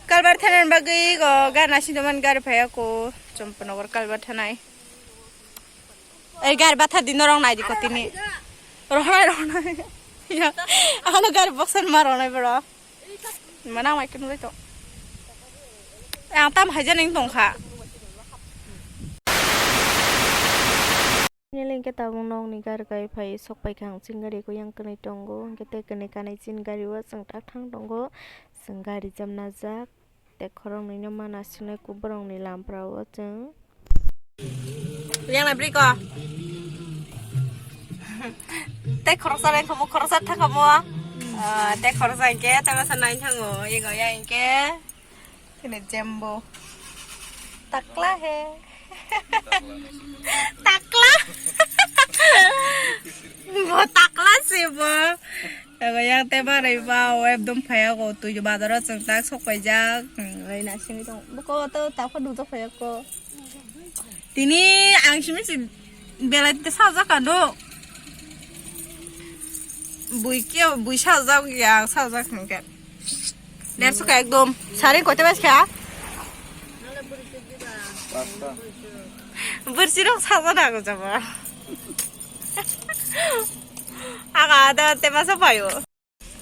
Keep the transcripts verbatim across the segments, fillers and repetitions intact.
Kalbar thanani bagwi go gari naising tongmani gari phaiya ko Champaknagar kalbar thanai. Ei gari batha di norok nai di ko tini. Rohnai rohnai. Ya. Ano gari boksan ma rohnai bro. Mana mai kunu to. Ang tam haja ning tongkha. Nini hwnkhe tabuk nokni gari kai phai sok paikha ang chini gari ko yang kwnwi tongo hwnkhe tei kwnwi kanwi chini gari o chwng tak thang tongo chwng gari jam najak tei khoroknwi no mana swknai kuk borokni lampra o chwng. Yang lai bri ko. Tei khoroksa bai khamu khoroksa thakamo. Ah, tei khoroksa hwnkhe tei masa nai thango ego ya hwnkhe. Kene jembo. Takla he. Takla. Bo takla se bo. Ego yang te barai ba o ekdom phaya ko tui bazar o chwng tak sok paijak. Hmm, oi na sini tong. Bo ko to ta pho dujak phaya ko. Tini ang simi si belai te sajak ano. Bui ke bui sajak ya sajak hingke. Derso ka ekdom. Sari kote bas kha? Pasta. Bursi rok saja na go jaba. Aga da te masa payo.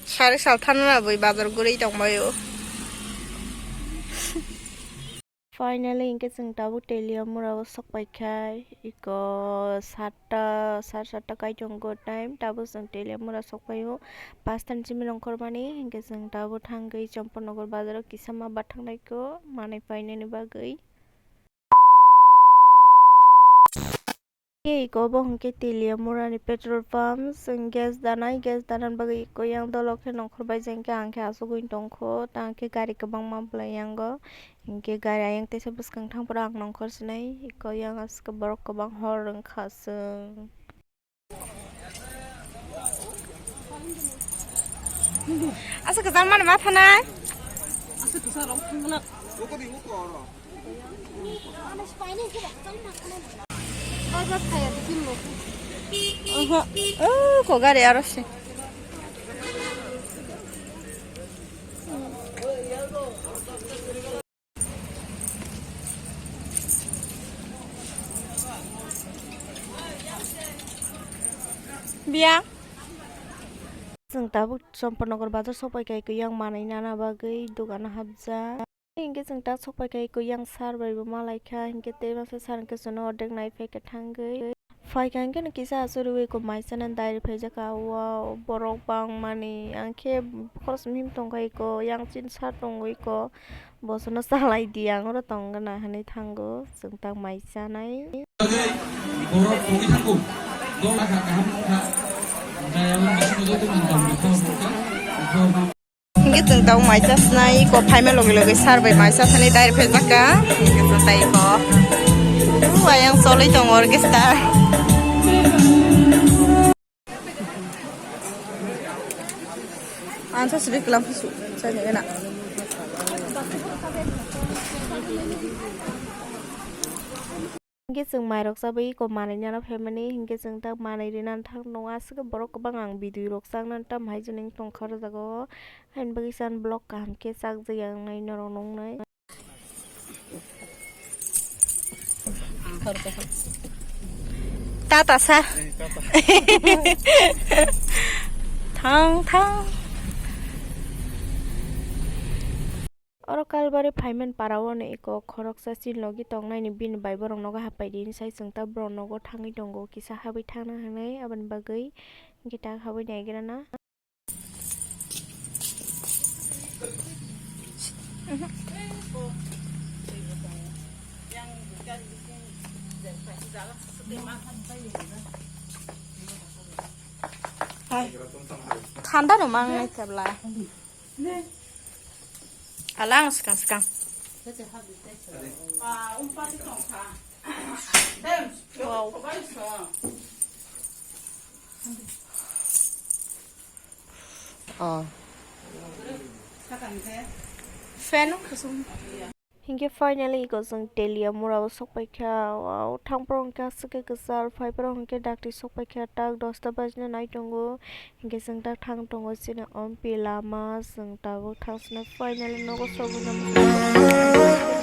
Sari sal thana na bui bazar guri tong bayo. Finally, hingke chwng tabuk Teliamura o sok paikha, iko satta, sar satta kai tongo time, tabuk chwng Teliamura sok paio, pasta ni simi nongkhormani, hingke chwng tabuk thangwi Champaknagar bazar o kisa ma bathang naiko, manwi painani bagwi. Iko obo hwnkhe Teliamura ni petrol pump, chwng gas danai, gas danani bagwi iko yang dolo khe nongkhor bai jeng khe ang khe asugwi tongkho, tang khe gari kwbangma bwlai yango, hinkhe gari ayang teisa bwskang thang phuru ang nongkhor sinai, iko yang aswk borok kwbang hor wngkha chwng. Aswk kwcham mani ma thanai? Aswk kwcham rok thangna. Oho, oh, ko gari aro se. Biya. Chwng tabuk Champaknagar bazar sok pai kha, iko yang manwi nana bagwi dogano hapjak. Hinkhe chwng tak sok pai kha, iko yang sir bai bo ma lai kha, hinkhe tei masa sir hinkhe chwngno ordek nai phai kha thangwi. Phai kha hinkhe no kisa aswk rwui iko mai chana dairy phaijak kha, wow, borok bangmani, ang khe khoroksa mihim tong kha iko, yang chini sir tongo iko, bosono chalai di, ang oro tong gana hinwi thango, chwng tak mai chanai. Borok tongwi thango, dol kha kaham wngkha, jaya wngkha, joto ni dol ni khorok wngkha. Hingke chwng tabuk mai chasnai, iko phaima loge loge sir bai mai chasani dairy phaijak kha. Hingke chwng tai iko. O ayang cholwi tongo orchestra. Ang sa sri kelam pusu, sa ni na. Hinkhe chwng mairok chabwi iko manwi nana phaimani, hinkhe chwng tak manwi rinani thang tongo. Aswk borok kwbang ang bidui rok chaknani tamo hai jani wng tongkha o jaga o, haini bagwi chani vlog kaham khe chakjak ya wngnai norok nuknai. Tata sa. Thang thang. Oro Kalbari phaimani para o no iko khoroksa chini logi tongnaini bini bai borok nogo hapai di hinwi sai chwng ta borok nogo thangwi tongo kisa habwi thangna hinwi aboni bagwi hinkhe tak habwi naigrana. Thanda no mang nai tabla. Alang skang skang. Wow. Oh. Fan kusum. Hinkhe finally iko chwng Teliamura o sokpaikha. Wow, thangphuru hinkhe aswk khe kwchal, phaiphuru hinkhe dakti sokpaikha, tak dosta bajina nai tongo. Hinkhe chwng tak thang tongo chini ompi lama, chwng tabuk thang swnai finally nogo sogwi.